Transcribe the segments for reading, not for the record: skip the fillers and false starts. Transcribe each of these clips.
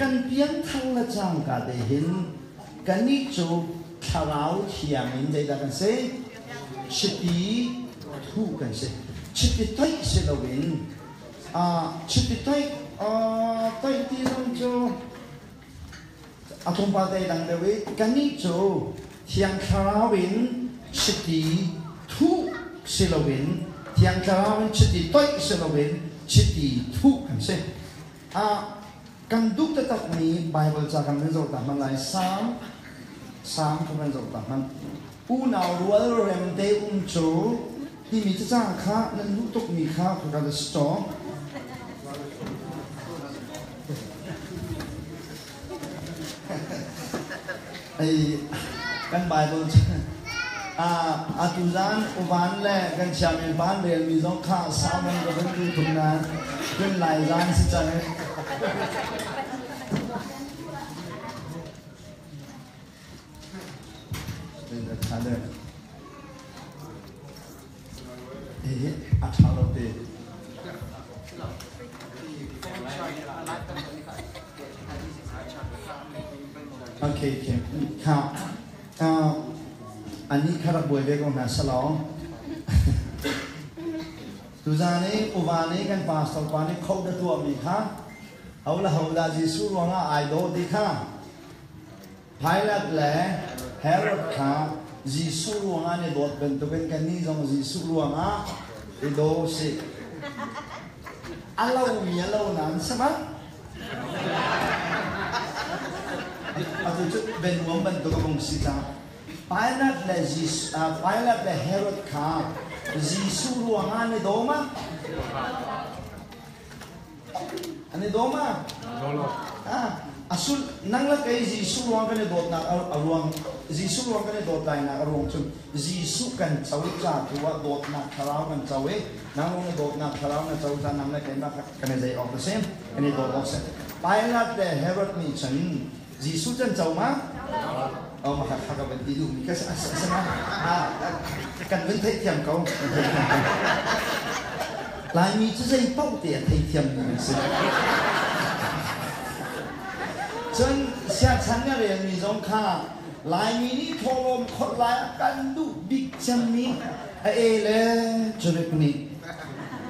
Kan piangthar le cangka te hin kannih cu thlarau thiang in zeidah kan si? Chiti thuh kan si. Chiti toih si loin chiti toih toih ti zong cu a tlawmpal te dang deuh i kannih cu Thiang Thlarau in chiti thuh si loin Thiang Thlarau in chiti toih si loin chiti thuh kan si. Kan duh taktakmi Baibal ca kan van zoh ta hmanh lai. Salm Salm kha van zoh ta hmanh. Unau rual rem te um cu timi cacang kha nan duh tukmi kha ka ka si caw. Ei kan Bible atu zan uvan le kan chiamin van relmi zong kha salmon ka van tu thum na kun lai zan si cang. Hihi a ṭha lo te. Okay, okay. Kha, ani kha rak buai ve ko hna selaw. Tuzan i uva nih kan pastor pa nih kho da tuahmi kha ho le ho dah Jesuh ruangah ai daw ti kha Pilat le Herod kha Jesuh ruangah an i dawt bantukin kannih zong Jesuh ruangah i daw sih. A lomi a lo nain si ma? Atu cu benuam bantuk a vung si cang. Pilat le Jesuh, Pilat le Herod kha Jesuh ruangah an i daw ma? An i daw ma? Asul nang le kei Jesuh ruang kan i dawtnak a ruang Jesuh ruang kan i dawt lainak a ruang cu Jesuh kan co ca tu ah dawtnak thlarau kan co i nang ruang i dawtnak thlarau na co ca nang le keimah kan i zei awk a si kan i dawt awk si. Pilat le Herod nih cun Jesuh can co ma? Oh, maka kha ka van ti duhmi ka si ma? Kan vun theihthiam ko. Laimi cu zei paoh te a theithiammi an si. Cun siachan na relmi zong kha Laimi nih thawhlawm kholh lai a kan duh bik cemmi a e le curik nih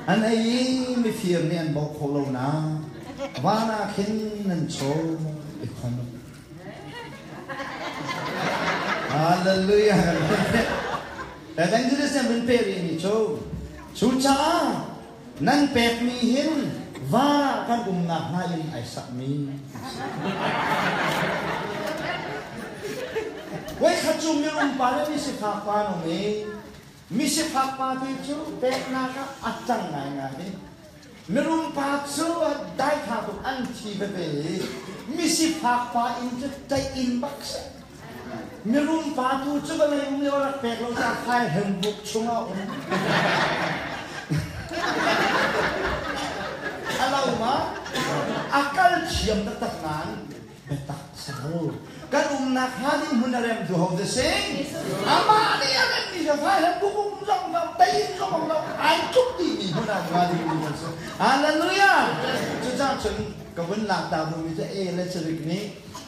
an ei i mifir nih an bawh kho lo na van ah khin nan chaw i khon. Hallelujah. Evangelism in pe rih mi cu cucaah nan pekmi hin van ah kan umnak hnga in ai sakmi. Voikhat cu mirum pa le misifak pa an um i misifak pa te cu peknak ah a cang ngaingai i Mirum pa cu daithla tuk an thi veve i misifak pa inn cu ṭaih inn bak si. Mirum pa tu cu vawlei um lio rak pek lo ca fai hembuk chungah um. A lo ma? A kal thiam taktak nain biatak si lo. Kan umnak hnga ding hmun a remtu ho te si? Amah nih a remmi cu fai he buk um zong lo, tei in zong um lo, ai tluk dihmi hmun ah hnga ding mi kan si. Hallelujah! Cucaah cun ka vun lak ta duhmi cu e le carik nih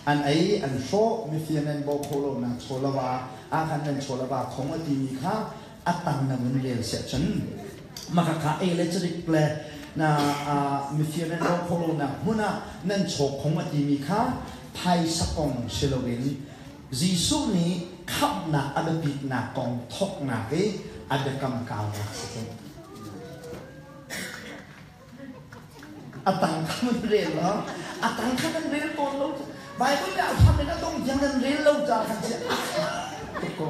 an ei an hrawh mifir nan bawh kho lo nak chaw lava ah khan nan chaw lava khong a timi kha a tang na vun rel siah cun makakha e le carik le na mifir nan rawh khawh lonak hmun ah nan chaw khong a timi kha phaisa kong si loin Jesuh nih khamhnak a biapitnak kong thawknak i a biakam kaunak si cu. A tang kha nan rel lo. A tang kha nan rel tawn lo. Bible nih a hram in a dong tiang nan rel lo caah khan si tuk ko.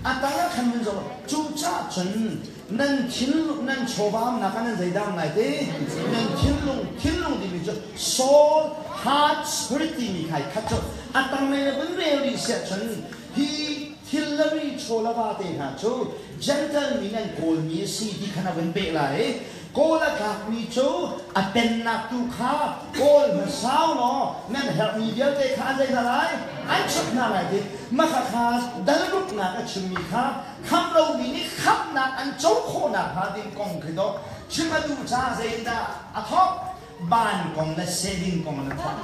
A tang ah khan nan zoh. Cucaah cun nan thinlung nan chawvaamnak ah nan zeidah ngai te nan thinlung thinlung timi cu soul heart spirit timi khai khat cu a tanglei le vun rel rih siah cun hi thil le ri chaw le va te hna cu gentle mi nan kawlmi a si ti khan a vun peh lai i Kawl a tlakmi cu a pennak tu kha kawl hmasau law nan herhmi vialte kha an zei hna lai? An chap hna lai ti. Makhakha dalruknak a chimmi kha khamh lomi nih khamhnak an co khawhnak hnga ding kong khi dawh chim a duh caah zeidah a thawk? Ban kong le saving kong in a thawk.